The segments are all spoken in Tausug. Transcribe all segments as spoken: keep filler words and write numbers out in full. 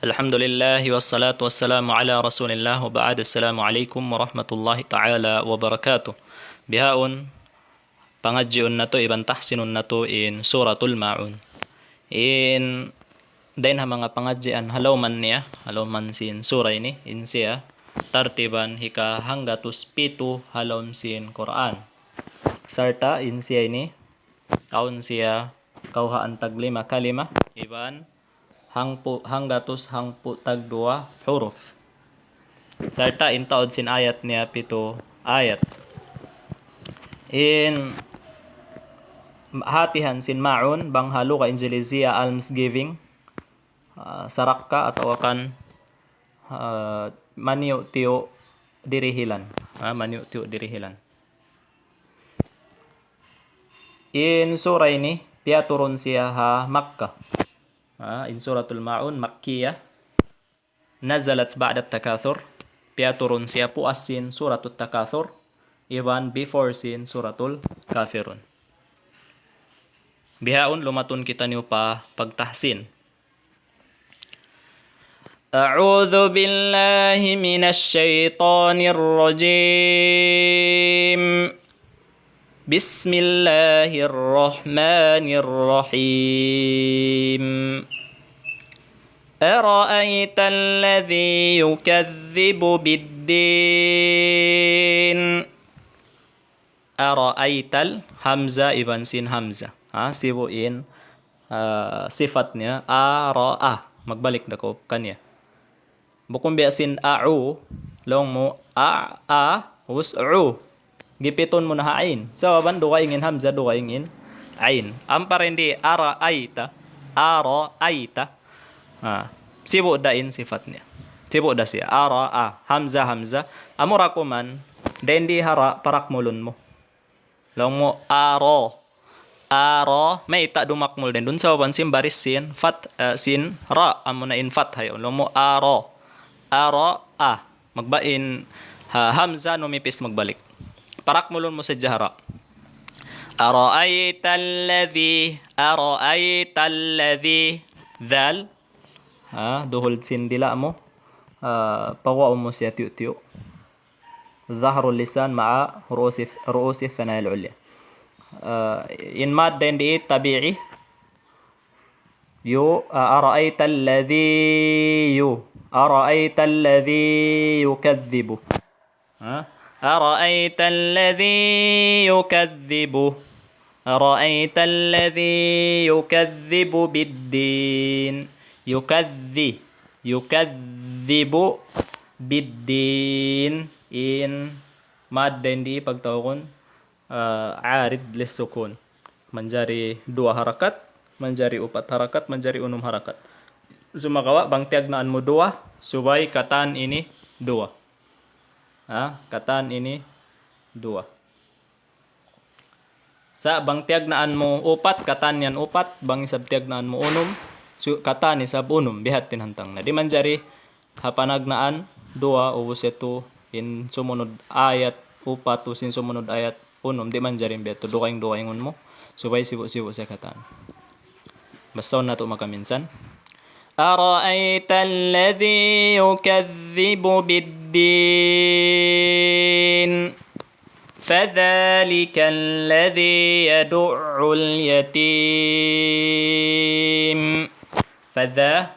Alhamdulillah, wassalatu wassalamu ala rasulillah, wa ba'd. Assalamu alaikum warahmatullahi ta'ala wabarakatuh. Bihaun, pangadjiun natu' iban tahsinun natu' in Suratul Ma'un. In dayn ha manga pangadjian ha lawman niya, ha lawman sin sura ini, in siya tartiban hika hanggatus pitu ha lawm sin Qur'an. Sarta' in siya ini, awn siya kawhaan tag lima kalima, iban hangpu-, hanggatus hangpu' tag duwa huruf. Sarta' in taud sin ayat niya pitu ayat. In hatihan sin ma'un, bang ha lugha Injiliziya almsgiving, ah, sarakka atawa kan, ah, maniyu-tiyu dirihilan. Ah, maniyu-tiyu dirihilan. In sura ini, piyaturun siya ha Makkah. Ah, in Suratul Ma'un, Makkiyah. Nazalat ba'da Takathur. Piyaturun siya puas sin Suratul Takathur. Iban before sin Suratul Kafirun. Bihaun lumatun kitaniyu pa pagtahsin. أعوذ بالله من الشيطان الرجيم. بسم الله الرحمن الرحيم. أرأيت الذي يكذب بالدين. Ara'aytal hamza iban sin hamza. Ha, sibu' in, ah, sifat niya, ara'a. Magbalik da kaw kaniya. Bukun biya' sin a'u, laung mu a, a, us, u. Gipitun mu na ha ain. Sabab dugaing in hamza, dugaing in ain. Ampa rin di ara'ayta, ara'ayta. Ha. Sibu' da in sifat niya. Sibu' da siya. Ara'a. Hamza, hamza. Amura kuman, dayn di ha ra, parakmulun mu. Laung mu ara. Ara, mayta' dumakmul dayn duun? Sabab sin baris sin, fat, eh, sin ra, amuna in fatha yaun. Laung mu ara. Ara'a. Magba in, ha, hamza numipis magbalik. Parakmulun mu sadja ha ra. Ara'ayta alladhi, ara'ayta alladhi. Dhal. Ha, duhul sin dila' mu. Ah, paguwaun mu siya tiyu'-tiyu'. Zahrul lisan ma'a ru'usi, ru'usi thanayal ulya. Ah, in mad dayn di tabi'i. Yu, ah, ara'ayta alladhi yu. Ara'ayta alladhi yukadhibu. Ha? أرأيت الذي يكذب، أرأيت الذي يكذب بالدين. Yukadhi-, yukadhibu biddin. In mad dayn di pagtawagun, ah, arid lissukun. Manjari duwa harakat, manjari upat harakat, manjari unum harakat. Sumagawa' bang tiyagnaan mu duwa, subay katan ini duwa. Ha, katan ini duwa. Sa' bang tiyagnaan mu upat, katan yan upat, bang isab tiyagnaan mu unum, su-, katan isab unum, biya' ha yan in hantang. Na di' manjari ha panagnaan duwa, ubus yadtu in sumunud ayat upat, ubus in sumunud ayat unum, di' manjari biya' ha yan, dugaing-dugaingun mu, subay sibu'-sibu' siya katan. Basahun natu' makaminsan. أرأيت الذي يكذب بالدين، فذلك الذي يدع اليتيم. Fadha,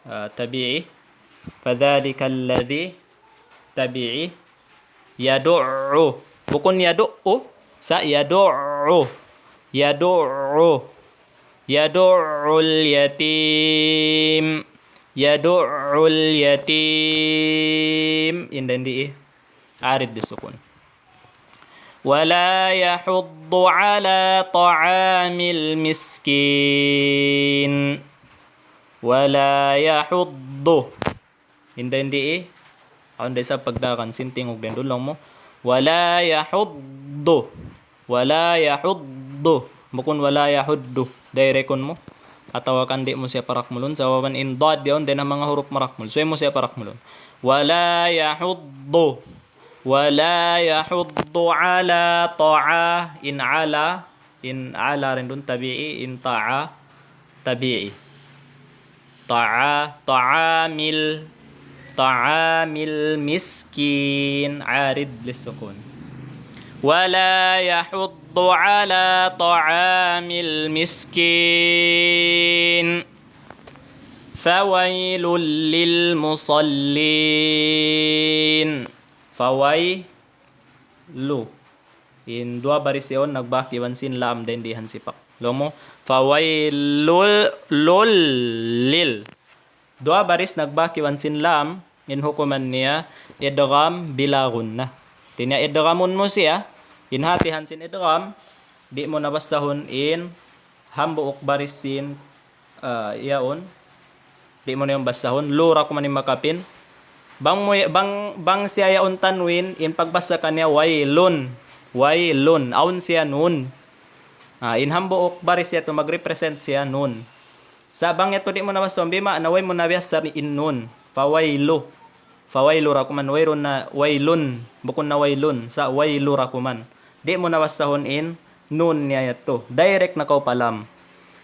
ah, tabi'i. Fadhalika alladhi, tabi'i. Yadu'u. Bukun yadu'u. Sa' yadu'u. Yadu'u. Yadu'ul yatim. Yadu'ul yatim. In dayn di arid lisukun. ولا يحض على طعام المسكين. ولا يحض. In dayn di, awn da isab pagdagan sin tingug dayn duun, laung mu, ولا يحض. ولا يحض. Bukun ولا يحض. Direct-un mu. Atawa kan di' mu siya parakmulun. Sabab in dad yaun dayn ha manga huruf marakmul. So, di' mu siya parakmulun. ولا يحض. ولا يحض على طعا-, in ala, in ala dayn duun tabi'i, in ta'a tabi'i. طعا طعام ال طعام المسكين. عارض للسكون. ولا يحض على طعام المسكين. فويل للمصلين. Fawai lu. In duwa baris yaun nagbak iban sin lam dayn di ha sipak. Laung mu, fawailul lul lil. Duwa baris nagbak iban sin lam, in hukuman niya idgham bila gunnah. Hati niya idghamun mu siya, in hati sin idgham, di' mu na basahun in hambuuk baris sin, ah, yaun. Di' mu na yan basahun. Lu ra kuman in makapin. Bang mu, bang, bang siya yaun tanwin, in pagbasa kaniya wailun. Wailun. Awn siya nun. Ah, in hambuuk baris yadtu mag-represent siya nun. Sa' bang yadtu di' mu na basahun, bima na way mu na biyasa in nun. Fawailu. Fawailu ra kuman, wayruun na wailun. Bukun na wailun. Sa' wailu ra kuman. Di' mu na basahun in nun niya yadtu. Direct na kaw pa lam.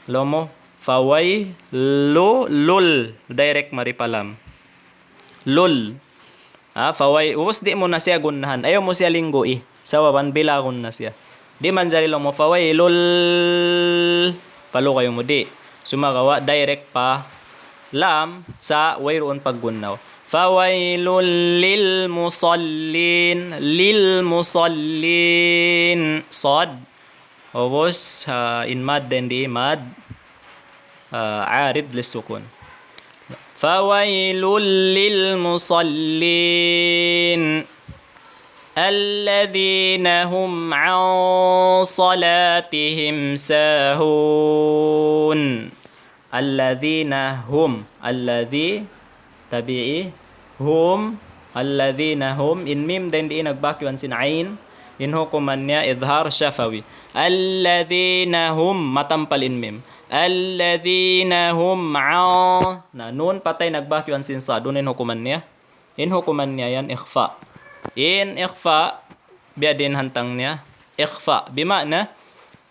Laung mu, fawailu lul. Direct mari pa lam. Lul. Ah, fawai, ubus di' mu na siya gunnahan. Ayaw mu siya linggui. Sabab bila gunnah siya. Di' manjari laung mu, fawailul. Palu kayu mu di'. Sumagawa' direct pa lam sa' wayruun paggunnaw. Fawailul lil musallin. Lil musallin. Sad. Ubus, ah, in mad dayn di mad, ah, arid lissukun. فويل للمصلين الذين هم عن صلاتهم ساهون. الذين هم. الذي, tabi'i. Hum. الذين هم. In mim dayn di nagbak iban sin ain. In hukuman niya idhar shafawi. الذين هم. Matampal in mim. الذين هم عن. Na, nun patay nagbak iban sin sad. Unu in hukuman niya? In hukuman niya yan ikhfa. In ikhfa, biya' diin hantang niya. Ikhfa. Bima'na,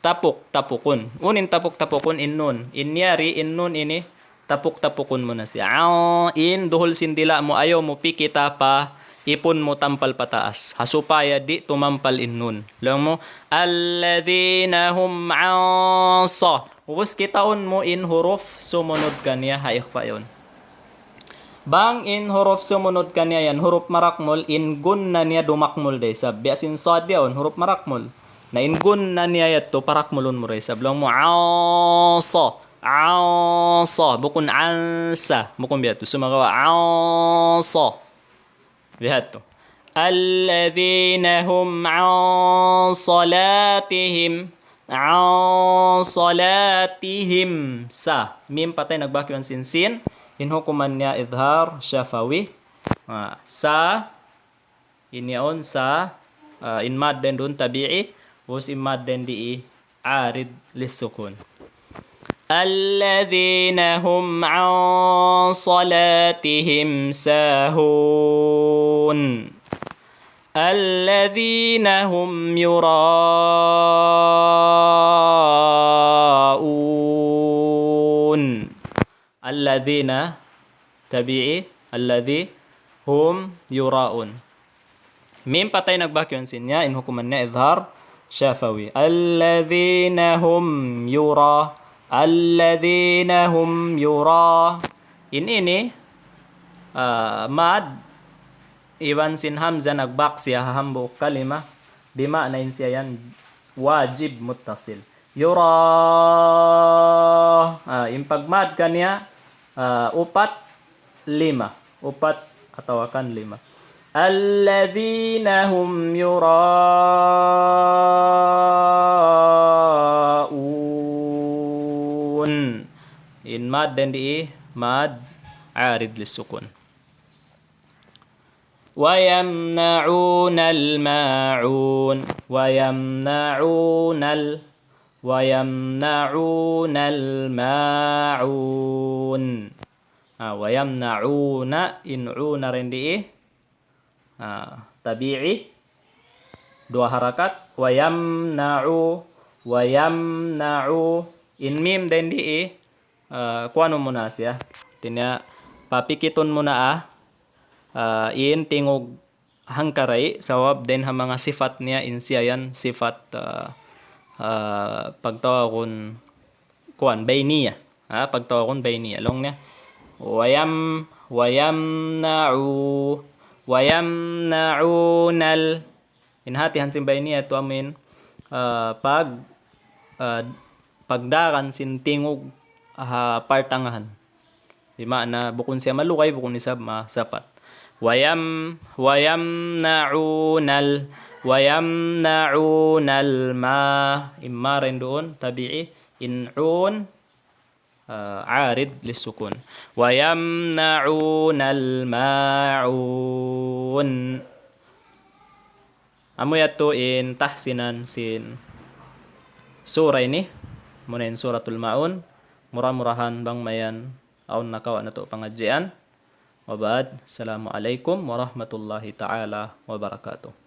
tapuk-tapukun. Unu in tapuk-tapukun? In nun. In yari, in nun ini, tapuk-tapukun mu na siya. Aw, in duhul sin dila' mu, ayaw mu pikita pa ipun mu tampal pataas. Ha supaya di' tumampal in nun. Laung mu, الذين هم عن ص. Ubus kitaun mu in huruf sumunud kaniya ha ikhfa yaun. Bang in huruf sumunud kaniya yan, huruf marakmul, in gunna niya dumakmul da isab. Biya' sin sad yaun, huruf marakmul. Na in gunna niya yadtu parakmulun mu da isab. Laung mu, ansa, ansa, bukun ansa, bukun biya' tu. Sumagawa', ansa. Biya' tu. الذين هم عن صلاتهم عن صلاتهم. Sa. Mim patay nagbak iban sin sin. In hukuman niya idhar shafawi. Ah, sa. In yaun sa. Ah, in mad dayn duun tabi'i. Ubus in mad dayn di arid lissukun. الذين هم عن صلاتهم ساهون. الذين هم يراءون. الذين, tabi'i, الذي هم يراءون. Mim patay nagbak iban sin ya, in hukuman niya idhar shafawi. الذين هم يرا. الذين هم يرا. In ini, ah, mad iban sin hamza nagbak siya ha hambuuk kalima, bima'na in siya yan wajib muttasil. Yura. Ah, in pagmad kaniya, ah, upat, lima. Upat atawa kan lima. الذين هم يراءون. In mad dayn di mad arid lissukun. ويمنعون الماعون. ويمنعون ال-، ويمنعون الماعون. Ah, ويمنعون, in una dayn di. Ah, tabi'i. Duwa harakat. ويمنع, ويمنع. In mim dayn di, ah, kuanun mu na siya. Hātinya, papikitun mu na, ah, ah, in tingug hangkaray, sabab dayn ha manga sifat niya in siya yan sifat, ah, ah, pagtawagun kuwan, bayniya. Ha, pagtawagun bayniya. Laung niya, ويم-، ويمنعو-، ويمنعون ال-. In hāti sin bayniya yadtu amuin, ah, pag-, ah, pagdaran sin tingug ha partangahan. Di' maana, bukun siya malugay, bukun isab masapat. ويم-، ويمنعون ال-، ويمنعون الما-، in ma dayn duun, tabi'i, in un, ah, arid lissukun. ويمنعون الماعون. Amu yadtu in tahsinan sin sura ini, muna in Suratul Ma'un, mura-murahan bang mayan awn nakawa' natu' pangadjian. وبعد، السلام عليكم ورحمة الله تعالى وبركاته.